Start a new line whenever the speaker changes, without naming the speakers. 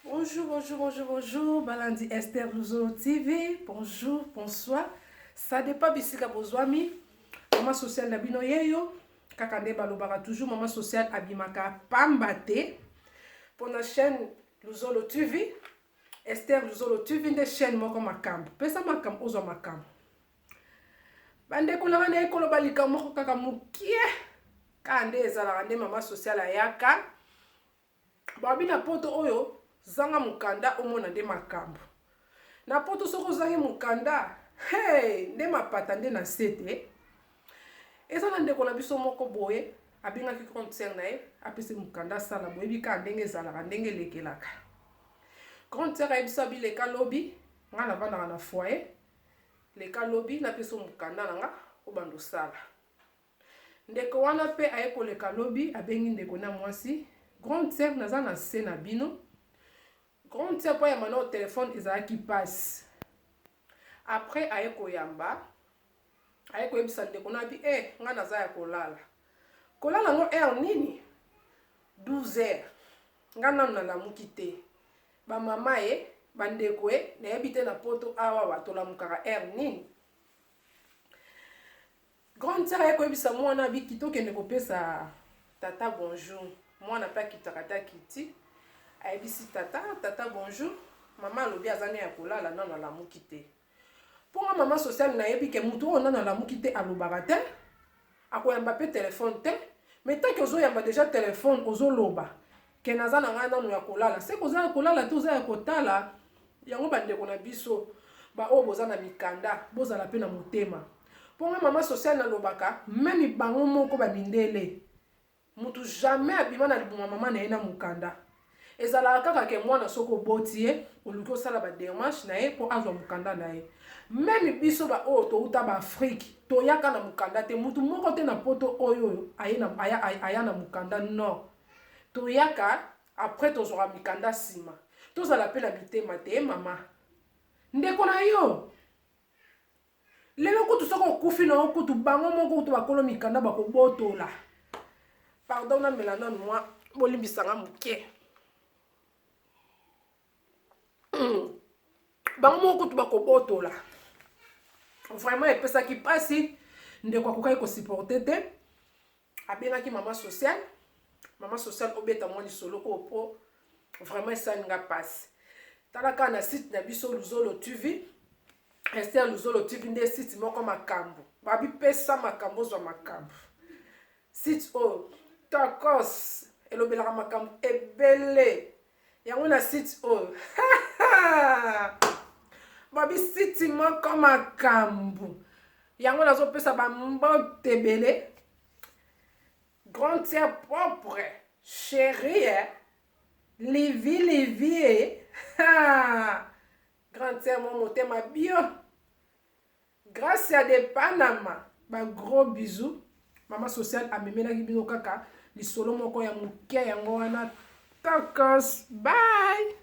Bonjour, bonjour, bonjour, bonjour, Balandi Esther Luzolo TV. Bonjour, bonsoir. Ça dépend bisika bozwami. Maman sociale na bino yeyo. Kaka nde balobaka toujours maman sociale abimaka pamba te. Pona chaîne Luzolo TV, Esther Luzolo TV nde chaîne moko makambo. Pesa makambo ozwa makambo. Bandeko na nga naye koloba likambo moko kaka mokie. Kaka nde ezalaka nde maman sociale ayaka. Babi na poto oyo zanga mukanda omona nde makambo. Na poto soki ozangi mukanda hey, nde mapata nde na se te. Eza na ndeko na biso moko boye abengaki grande sœur na ye apesi mukanda asala, boyebi kaka ndenge ezalaka ndenge elekelaka. Grande sœur ayebisa bileka lobi nga navandaka na foyer, leka lobi napesa mukanda na nga obanda osala. Ndeko wana pe aye koleka lobi abengi ndeko na mwasi grande sœur naza na se na bino grande sœur po ayamba nao telephone ezalaki pasi après aye koyamba aye koyebisa ndeko na abi eh nga naza ya kolala kolala ngo heure nini 12 heures nga nanu nalamuki te ba mama ye bandeko ye nayebi te na poto awa tolamukaka heure nini. Grande sœur aye koyebisa mwana abi kita okende kopesa tata bonjour. Mwana pe akitaka te akiti. Ayebisi tata, tata bonjour. Mama alobi aza ne ya kolala nanu alamuki te. Po nga mama sociale nayebi ke mutu oyo nanu alamuki te alobaka te. Akoyamba pe telephone te. Mais tant que ozoyamba dejà telephone ozoloba ke naza na ngai nanu ya kolala. Se koza ya kolala te oza ya kotala. Yango ba ndeko na biso ba oyo boza na mikanda bozala pe na motema po nga maman sociale nalobaka meme bango moko ba mindele mutu jamais abima na libuma maman na ye na mukanda ezalaka kaka ke mwana soki oboti ye oluki osala ba demarche na ye po azwa mukanda na ye meme biso ba oyo towuta ba Afrique toyaka na mukanda te mutu moko te na poto oyo oyo aye na aya, aya na mukanda non toyaka Après tozwaka mikanda sima. Tozala pe na mitema te mama. Ndeko na yo lelo kutu soki okufi na yo kutu bango moko kutu bakolo mikanda bakobotola. Pardon namela nanu mwa bolimbisa nga moke. Bango moko kutu bakobotola. Vraiment epesaki pasi ndeko akokaki kosupporte te. Abengaki maman sociale, maman sociale obeta mwa lisolo oyo po vraiment esali nga pasi. Tala kaka na site na biso Luzolo TV, Esther Luzolo TV nde site moko makambo. Babi pesa makambo ozwa makambo. Site oyo tokos elobelaka makambo ebele. Yango na site oyo. Babi site moko makambo. Yango nazopesa ba mbote ebele. Grande sœur propre, chérie, eh? Livi Livi, eh? Grande sœur mon motema bio. Gracia de Panama, ba gros bisous. Maman sociale amemelaki bino kaka lisolo moko ya moke yango wana. Tokos, bye.